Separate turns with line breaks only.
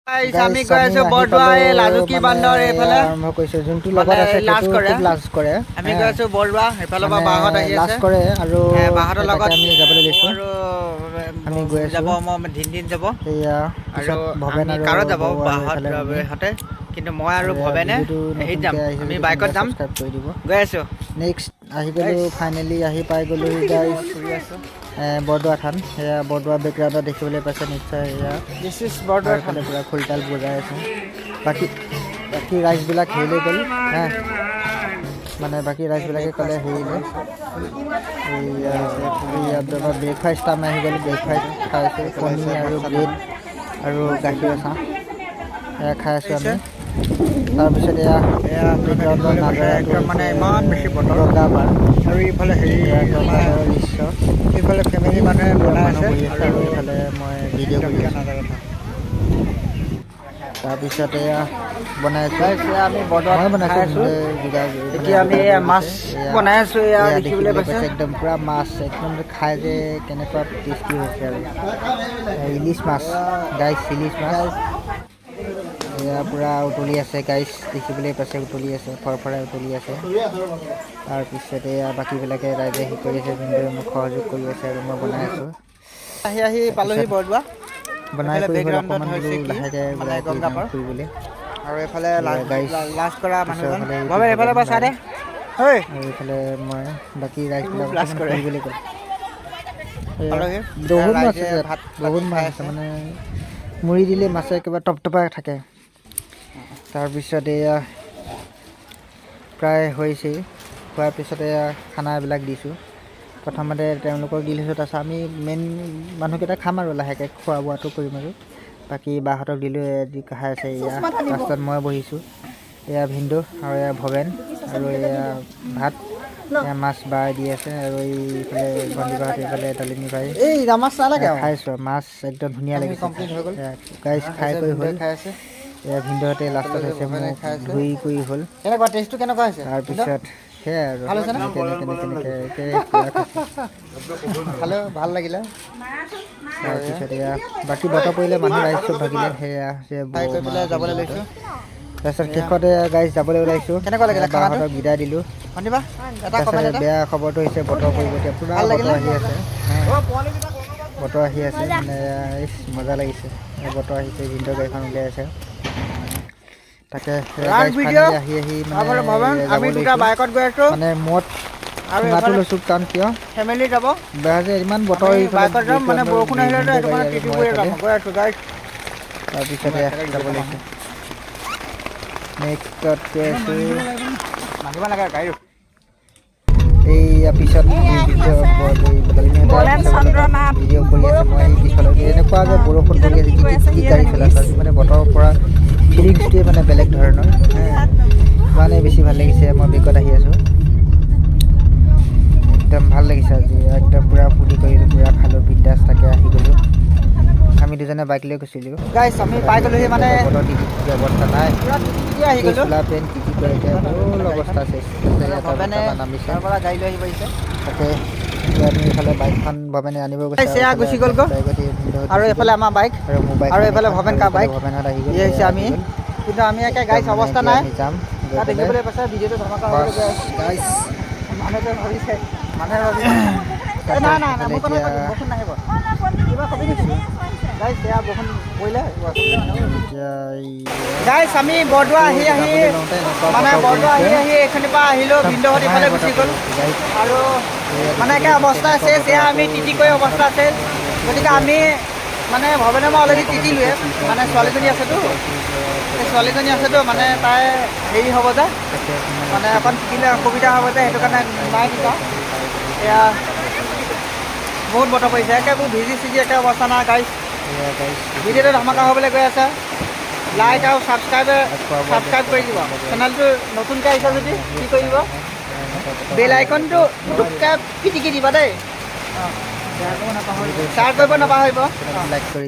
Guys,
Guys,
আমি গৈ আছো
আহি
বৰদোৱা,
পালো,
এই লাজুকী
মানে
বান্দৰ এইফালে।
আৰম্ভ কৰিছো। যোনটো
মানে
লগত আছে
লাজ
সেইটো
কৰে।
খুব লাজ কৰে।
আমি গৈ আছো বৰদোৱা, সেইফালৰ পৰা
মানে
বাহঁত আহি
লাজ
আছে।
কৰে আৰু
বাহঁতৰ
তাকে
লগত
আমি যাবলৈ লৈছো।
আৰু
আমি গৈ আছো।
যাব, মই ধিন ধিন যাব।
এয়া
আৰু
পিছত ভৱেন
আমি
আৰু
কাৰত যাব
বৌ আৰু
বাহঁত
এইফালে আমি।
হঁতে, কিন্তু মই আৰু
এয়া
ভৱেনে
ভিডিঅ'টো
হেৰিত যাম,
নতুনকৈ আহিছে
আমি
যদি
বাইকত
কোনোবাই
যাম।
ছাবস্ক্ৰাইব কৰি দিব।
গৈ আছো।
নেক্সট আহি গ'লো, ফাইনেলি আহি পাই গ'লোহি গাইজ
ফুৰি আছো।
বৰদোৱা থান। এয়া বৰদোৱা বেকগ্ৰাউণ্ডত দেখিবলৈ পাইছে নিশ্চয় এয়া।
This is Bordowa.
আৰু এইফালে পূৰা খোল তাল বজাই আছে। বাকী ৰাইজবিলাক হেৰিলৈ গ'ল হা, মানে বাকী ৰাইজবিলাকে ক'লে হেৰিলৈ। এইয়া ব্ৰেকফাষ্ট টাইম আহি গ'ল। ব্ৰেকফাষ্ট খাই আছোঁ, কণী আৰু ব্ৰেড আৰু গাখীৰৰ চাহ, এয়া খাই আছোঁ আমি। তাৰপিছত এয়া
এয়া
বেকগ্ৰাউণ্ডৰ নাজাৰাটো।
একদম মানে ইমান বেছি বতৰ।
গংগা পাৰ।
আৰু এইফালে হেৰি
এয়া গংগাপাৰৰ দৃশ্য।
এইফালে ফেমিলি মানুহে বনাই
মানুহ
আছে।
বহি আছে আৰু এইফালে মই ভিডিঅ' কৰি আছোঁ।
নাজাৰা।
তাৰপিছত এয়া বনাই আছোঁ।
Guys, এয়া আমি বৰদোৱাত
মই বনাইছোঁ।
খাই আছোঁ।
ভিনদেউ যোগাৰ মানে
এতিয়া আমি
যোগাৰ
এয়া
কৰি
মাছ
আছে। এয়া
বনাই আছোঁ, এয়া
এয়া
দেখিবলৈ পাইছে।
একদম পূৰা মাছ, একদম খাই যে কেনেকুৱা টেষ্টি হৈছে। আৰু এয়া ইলিছ মাছ গাইছ, ইলিছ মাছ এয়া পূৰা উতলি আছে গাইছ, দেখিবলৈ পাইছে, উতলি আছে, ফৰফৰাই উতলি আছে। তাৰপিছত এয়া বাকীবিলাকে ৰাইজে হেৰি কৰি আছে। ভিনদেউৱে মোক সহযোগ কৰি আছে আৰু মই বনাই আছোঁ।
আহি আহি পালোহি বৰদোৱা।
বনাই
এইফালে
কৰি হ'ল।
বেকগ্ৰাউণ্ডত
অকণমান
হৈছে
বোলো
কি?
লাহেকৈ
মানে
ওলাই কৰি
গংগা
যাওঁ
পাৰ।
ফুৰিবলৈ।
আৰু এইফালে
এয়া guys,
লাজ কৰা মানুহজন
পিছৰফালে এইটো
ভৱেন, এইফালে পৰা চাই দে ঐ।
আৰু এইফালে মই, বাকী ৰাইজবিলাক
লাজ
অকণমান
কৰে।
ফুৰিবলৈ গ'ল। এয়া
পালোহি।
বহুত মাছ
ৰাইজে
আছে ইয়াত,
ভাত
বহুত
পানী
মাছ
খাই
আছে, মানে মুৰি দিলে মাছে একেবাৰে টপটপাই থাকে। তাৰপিছত এয়া প্ৰায় হৈছেই। খোৱাৰ পিছত এয়া খানাবিলাক দিছোঁ। প্ৰথমতে তেওঁলোকক দি লৈছোঁ, তাৰপিছত আমি মেইন মানুহকেইটা খাম আৰু লাহেকৈ খোৱা বোৱাটো কৰিম। আৰু বাকী বাহঁতক দিলোঁ, এয়া দি খাই আছে। এয়া লাষ্টত মই বহিছোঁ। এয়া ভিনদেউ আৰু এয়া ভৱেন আৰু এয়া ভাত, এয়া মাছ বাই দি আছে। আৰু এইফালে ভণ্টি বাহঁত, এইফালে ডালিমী বাই।
এই মাছ নালাগে।
এয়া খাইছোঁ আৰু মাছ একদম ধুনীয়া লাগিছে।
Complete হৈ গ'ল।
গাইজ, খাই কৰি হ'ল।
খাই আছে।
এয়া ভিনদেউহঁতে লাষ্টত হৈছে, মোক
খাই আছে।
ধুই কৰি হ'ল।
কেনেকুৱা টেষ্টটো, কেনেকুৱা হৈছে?
তাৰপিছত সেয়াই আৰু
ভাল হৈছে নে?
তেনেকে তেনেকে তেনেকে পুৰা খাইছোঁ।
খালেও ভাল লাগিলে।
তাৰপিছত এয়া বাকী বতৰ পৰিলে, মানুহ ৰাইজ চব ভাগিলে। সেয়া যে
খাই কৰি পেলাই যাবলৈ লৈছোঁ।
তাৰপিছত শেষতে গাইজ যাবলৈ ওলাইছোঁ।
কেনেকুৱা লাগিলে খানাটো?
বাহঁতক বিদায় দিলোঁ।
ভণ্টিবা, এটা
তাৰপিছত
কমেণ্ট এটা।
বেয়া খবৰটো হৈছে, বতৰ পৰিব এতিয়া পূৰা।
ভাল লাগিলে?
বতৰ আহি আছে হা। বতৰ আহি আছে, মানে ইচ, মজা লাগিছে। এই বতৰ আহিছে, ভিনদেউ গাড়ীখন উলিয়াই আছে। তাকে
ৰাগ
guys,
video.
finally আহি আহি মানে
তাৰফালে ভৱেন,
যাব
আমি দুটা
লৈছোঁ।
বাইকত গৈ আছোঁ।
মানে মূৰত
আৰু
চুঙাটো
এইফালে
লৈছোঁ, কাৰণ কিয়
ফেমিলি যাব।
বেয়া যে ইমান বতৰ।
আমি
এইফালে
বাইকত যাম, মানে
বেকগ্ৰাউণ্ডৰ
বৰষুণ আহিলে
ভিনদেউ
সেইটো কাৰণে
গাড়ী আৰু
তিতি
মই
বুৰি যাম
এইফালে।
গৈ আছোঁ গাইজ।
তাৰপিছতে যাব লৈছোঁ, নেক্সটত গৈ আছোঁ।
মাতিব লাগে গাড়ী।
এইয়া পিছত ভিডিঅ' কৰি আছে, মই পিছফালে। এনেকুৱা যে বৰষুণ পৰি আছে, তিতি তিতি গাড়ী চলাইছোঁ আজি। মানে বতৰৰ পৰা ফিলিংছটোৱে মানে বেলেগ ধৰণৰ, ইমানেই বেছি ভাল লাগিছে। মই বেগত আহি আছোঁ, একদম ভাল লাগিছে আজি। একদম পূৰা ফূৰ্তি কৰিলোঁ, পূৰা খালোঁ, বিন্দাছ। তাকে আহি গ'লোঁ। আমি দুজনে বাইক লৈ গৈছিলোঁ।
গাইজ, আমি পাই গ'লোহি মানে।
বতৰ তিতি তিতি অৱস্থা নাই।
পুৰা তিতি তিতি আহি গ'লোঁ।
চোলা পেণ্ট তিতি গৈ এতিয়া হ'ল অৱস্থা চেচ।
ভৱেনে
নামিছে।
তাৰ পৰা গাড়ী লৈ আহি পাৰিছে।
তাকে এতিয়া আমি এইফালে বাইকখন ভৱেনে আনিব গৈছে।
Guys, এয়া গুচি গ'ল গৈ।
বাইকত এই ভিনদেউহঁত
আৰু
গুচি
এইফালে
গ'ল।
আমাৰ বাইক
আৰু মোৰ বাইক
আৰু এইফালে ভৱেন কা বাইক।
ভৱেনহঁত আহি গ'ল।
ই হৈছে
এয়া
আমি
আহি গ'ল।
কিন্তু আমি একে গাইজ
একদম মানে
অৱস্থা
এতিয়া
নাই।
আমি যাম গৈ
তাত
পেলাই।
দেখিবলৈ পাইছে, ভিডিঅ'টো ধমাকা
বাছ
হ'বলৈ গৈ আছে।
গাইজ।
মানুহে ভাবিছে, মানুহে ভাবিছে এ, নাই নাই নাই, মোৰ কথা বৰষুণ নাহিব। কিবা কবি নেকি গাইজ? এয়া বৰষুণ পৰিলে।
এতিয়া এই
গাইজ, আমি বৰদোৱা আহি আহি
যাবলৈ লওঁতে এনেকুৱা
মানে
বতৰ
বৰদোৱা আহি
পৰিছে।
আহি এইখিনিৰ পৰা আহিলোঁ, ভিনদেউহঁত ইফালে গুচি গ'ল।
গাইজ,
আৰু মানে একে অৱস্থা আছে, এয়া আমি তিতি কৰি অৱস্থা আছে। গতিকে আমি মানে ভৱেনে মই অলৰেডি তিতিলোৱে, মানে ছোৱালীজনী আছেতো, এই ছোৱালীজনী আছেতো, মানে তাই হেৰি হ'ব যে, মানে অকণ তিতিলে অসুবিধা হ'ব যে, সেইটো কাৰণে নাই তিতা। এয়া বহুত বতৰ পৰিছে, একেবোৰ ভিজি চিজি একে অৱস্থা নাই। গাইজ, ভিডিঅ'টো ধমাকা হ'বলৈ গৈ আছে। লাইক আৰু ছাবস্ক্ৰাইব ছাবস্ক্ৰাইব কৰি দিব। চেনেলটো নতুনকৈ আহিছে যদি কি কৰিব, বেল আইকনটো পুটুককৈ পিটিকি দিবা দেই। শ্বেয়াৰ কৰিব নাপাহৰিব।
লাইক কৰি